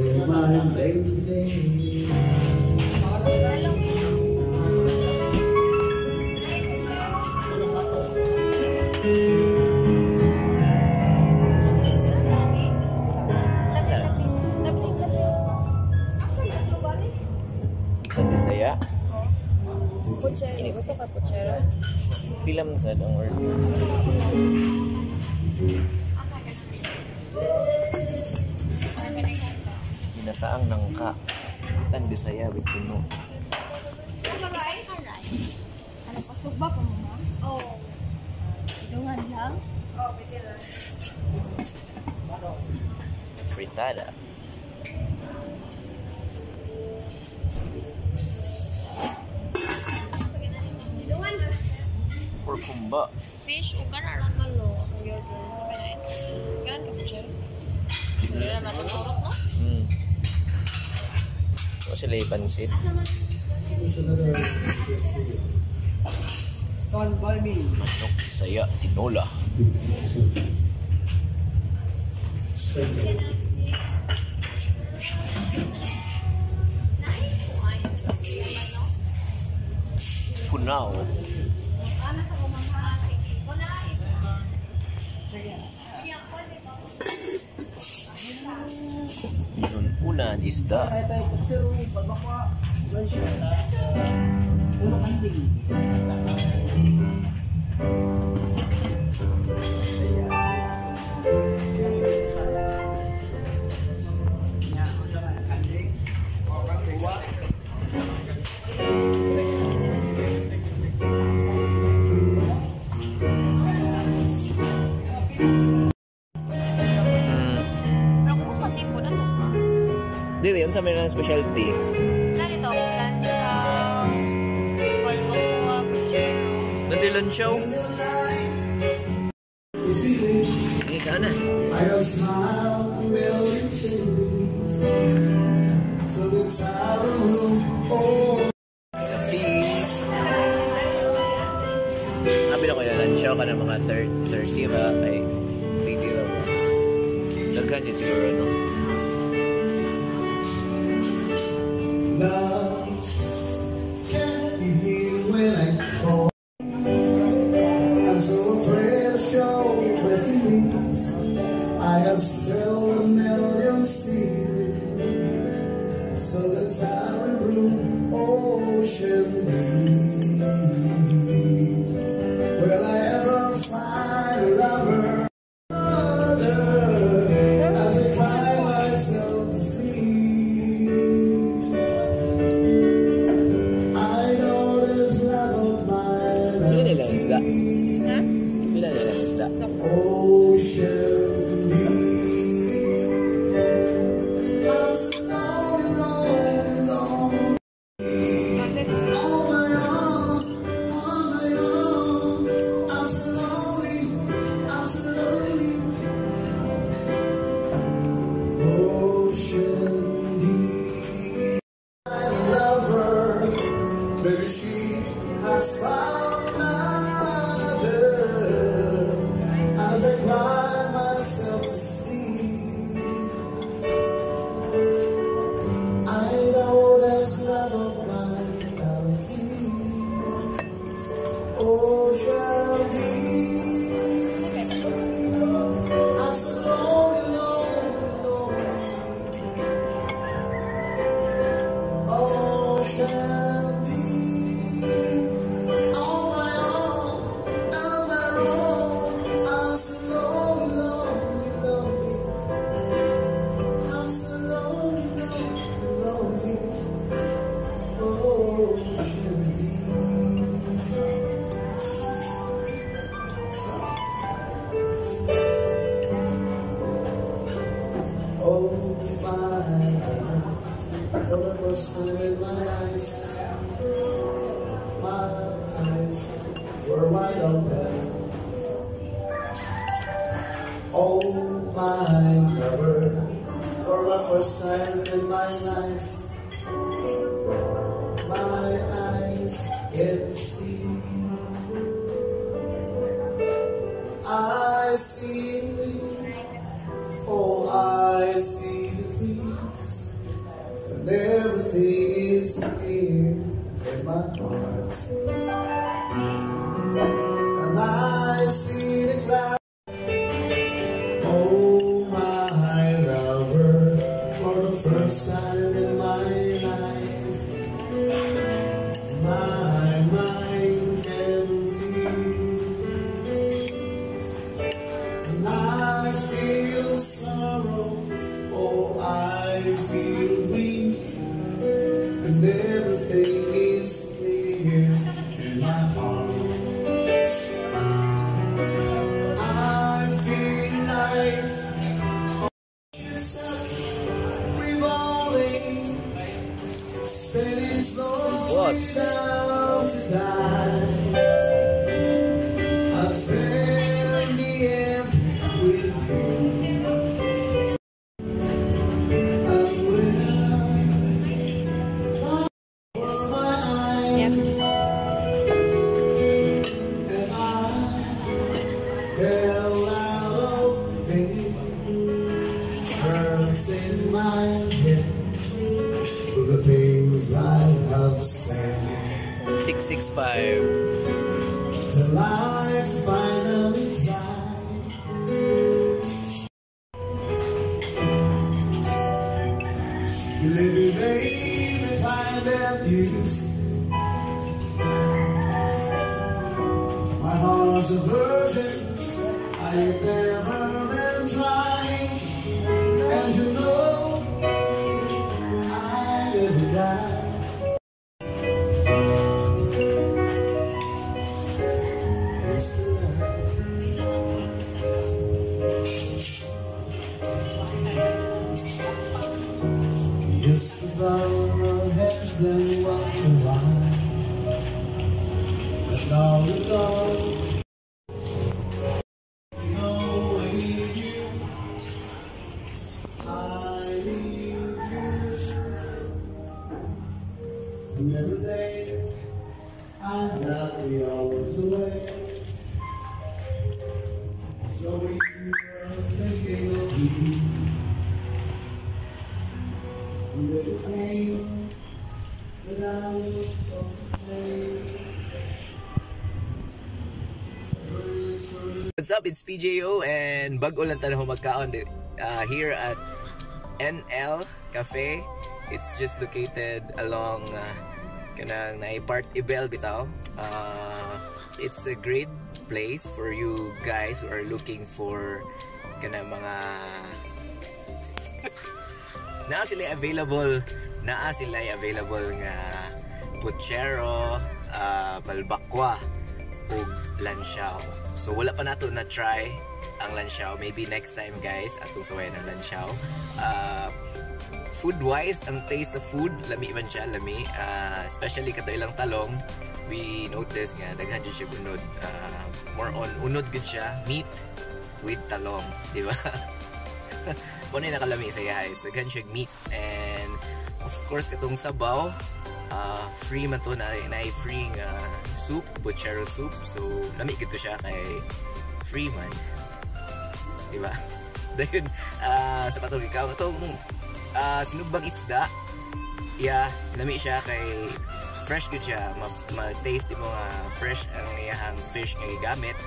My lady. Tapi, tapi, tapi. Ikan Bisaya. Puchero. Gusto ka puchero? Pila man sad ang order? Ginataang nangka. Ikan Bisaya with puno. Isang ka rice. Ano, pasugba pa mo, ma'am? Oo. Idungan lang? Oo, pwede lang. Fritada. Or kumba. Fish, o kanan ang talo. Akong order. Kanan. Kanan ka puchero? Hindi na natin purot, no? O sila yung pansit. There's another studio. Stand by me. Manok Bisaya tinola. Stand by me. Punaw. Una isda. Kaya tayo putsero, balbakwa, lunch, uno kanding. Pero kung sa seafood, ano ka? Dili, unsa may lang specialty? Narito, plancha, balbakwa, puchero. Nanti lunch show. Eh, ka na. I have smiled a million times. So the tavern room, oh. It's a feast. Sabi na ko yung lunch show ka na mga 30 ba? Kay pwede ba mo? Daghan siya siguro, no? Love, can you hear when I call? I'm so afraid to show my feelings. I have spilled a million secrets. Solitary room, ocean deep. Will I ever find a lover? As I cry myself to sleep, I know this love of mine. Pila nila ang isda? Ha? Pila nila ang isda? Ocean deep. I'm so lonely, lonely, lonely. On my own, on my own. I'm so lonely, I'm so lonely. Ocean deep. I love her. Maybe she has found another. And as I cry myself to sleep, I know there's love of mine I'll keep. Ocean deep. I'm so lonely, lonely, lonely. Ocean deep. On my own, on my own. I'm so lonely, lonely, lonely. I'm so lonely, lonely, lonely. Ocean deep. Oh my God, for the first time in my life, my eyes were wide open. Oh my lover, for the first time in my life, my eyes can see. I see, oh I see the trees. Everything is clear in my heart. And I see the clouds. Oh, my lover, for the first time in my life, my mind can feel. And I feel sorrow, oh, I feel grief, and everything is clear in my heart. I feel life stop revolving, spinning slowly What? Down to die. I'll spend the end with you. I will for my eyes, and I fell out of bed, hurts in my head for the things I have said. 665. Till I finally die. Let me, baby, find that use. My heart's a virgin. I have never been tried. As you know, I never died. It's the life. Yes, the borrow has been wonder why. But now you're gone. You know I need you. I need you. And every day I have the hours away. So we were thinking of you. And the pain that I was supposed to pay. What's up? It's PJO and bag-o lang ta magkaon here at NL Cafe. It's just located along kanang naay Part Ibel bitaw. It's a great place for you guys who are looking for kanang mga naa sila available nga puchero, balbakwa ug lansiao. So wala pa nato na try ang lansiao. Maybe next time, guys, atong suwayan ang lansiao. Food wise, ang taste of food lami man siya, lami. Especially kato ilang talong, we notice nga daghan jud siya unod. More on unod gud siya, meat with talong, di ba? Mao na nakalami sa iya is daghan siya meat and of course katong sabaw, free man to na free nga soup, puchero soup. So lami gid to siya kay free man. Di ba? Dayon sa patong ikaw katong sinugbang isda. Yeah, lami siya kay fresh gud siya. Ma-taste mo nga fresh ang iyahang fish nga gigamit.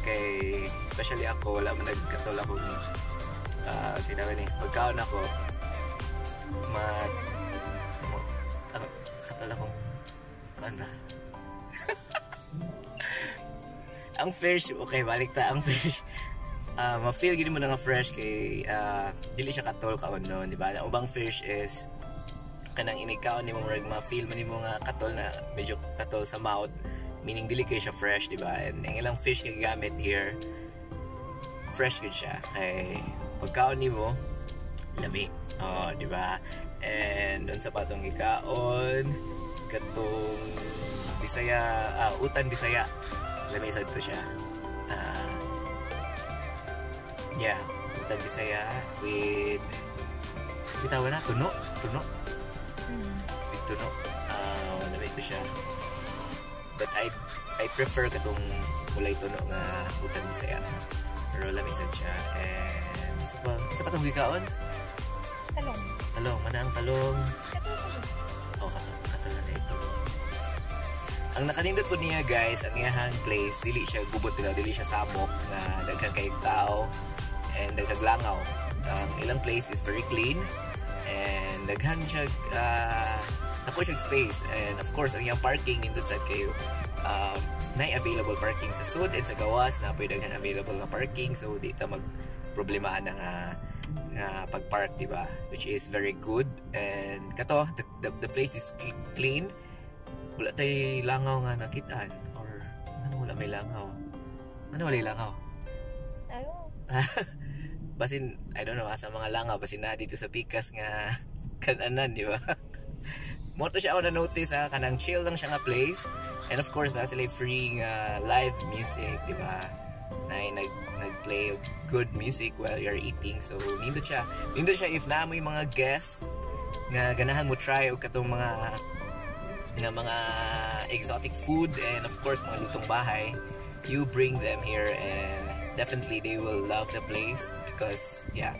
Kay especially ako, wala man nagkatol akong sa tawag ni pagkaon ako ma, ma katol akong kuan ba ang fish. Okay, balik ta ang fish. Ma-feel gid mo na nga fresh kay dili siya katol kaon no, di ba? Ang ubang fish is kanang inikaon nimo murag ma-feel man nimo nga katol na, medyo katol sa mouth, meaning dili kay siya fresh, di ba? And ang ilang fish nga gigamit here, fresh gud siya kay pagkaon nimo lami. Oh, di ba? And unsa pa tong gikaon, katong Bisaya, utan Bisaya, lami sad to siya. Yeah, utan Bisaya with si tawag na tuno, tuno. With tuno. Lami to siya. But I prefer katong walay tuno nga utan Bisaya. Pero lami sad siya. And sa pa tong gikaon? Talong. Talong, mana ang talong. Oh, kato, kato na ito. Ang nakanindot po niya, guys, ang iyahang place, dili siya gubot nila, dili siya samok nga daghan kayong tao and daghang langaw. Ang ilang place is very clean and daghan siya dako siya space, and of course ang iyang parking nindot sad kayo, nay available parking sa sud and sa gawas na pwede daghan available nga parking, so di ta mag problema na nga pag-park, di ba? Which is very good. And kato, the place is clean. Wala tay langaw nga nakitaan or ano, wala may langaw. Ano, wala langaw? Ayaw. Basin, I don't know, asa mga langaw, basin na dito sa pikas nga kananan, di ba? Mo to siya ako na notice ha, kanang chill lang siya nga place. And of course, na sila free nga live music, di ba? Na nag nag-play og good music while you're eating. So nindot siya. Nindot siya if naa mo yung mga guest nga ganahan mo try og katong mga exotic food and of course mga lutong bahay, you bring them here and definitely they will love the place because, yeah,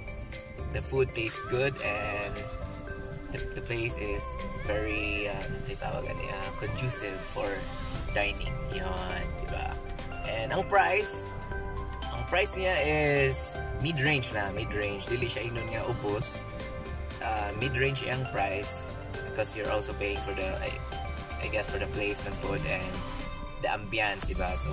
the food tastes good and the place is very tawag ani, conducive for dining yon, di ba? And ang price niya is mid-range na, mid-range. Dili siya ingnon nga ubos. Mid-range ang price because you're also paying for the I guess for the placement pod and the ambience, diba? So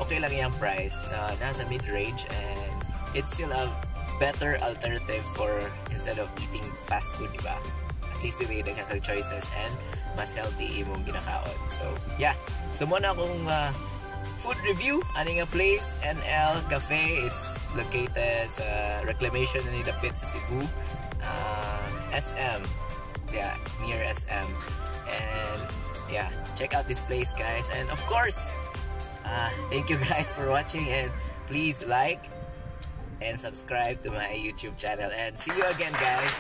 okay lang yung price. Nasa mid-range and it's still a better alternative for instead of eating fast food, diba? At least dili daghan kag choices and mas healthy imong ginakaon. So, yeah. So mo na akong food review ani nga place, NL Cafe. It's located sa Reclamation na dapit sa Cebu. SM. Yeah, near SM. And yeah, check out this place, guys. And of course, thank you guys for watching and please like and subscribe to my YouTube channel. And see you again, guys.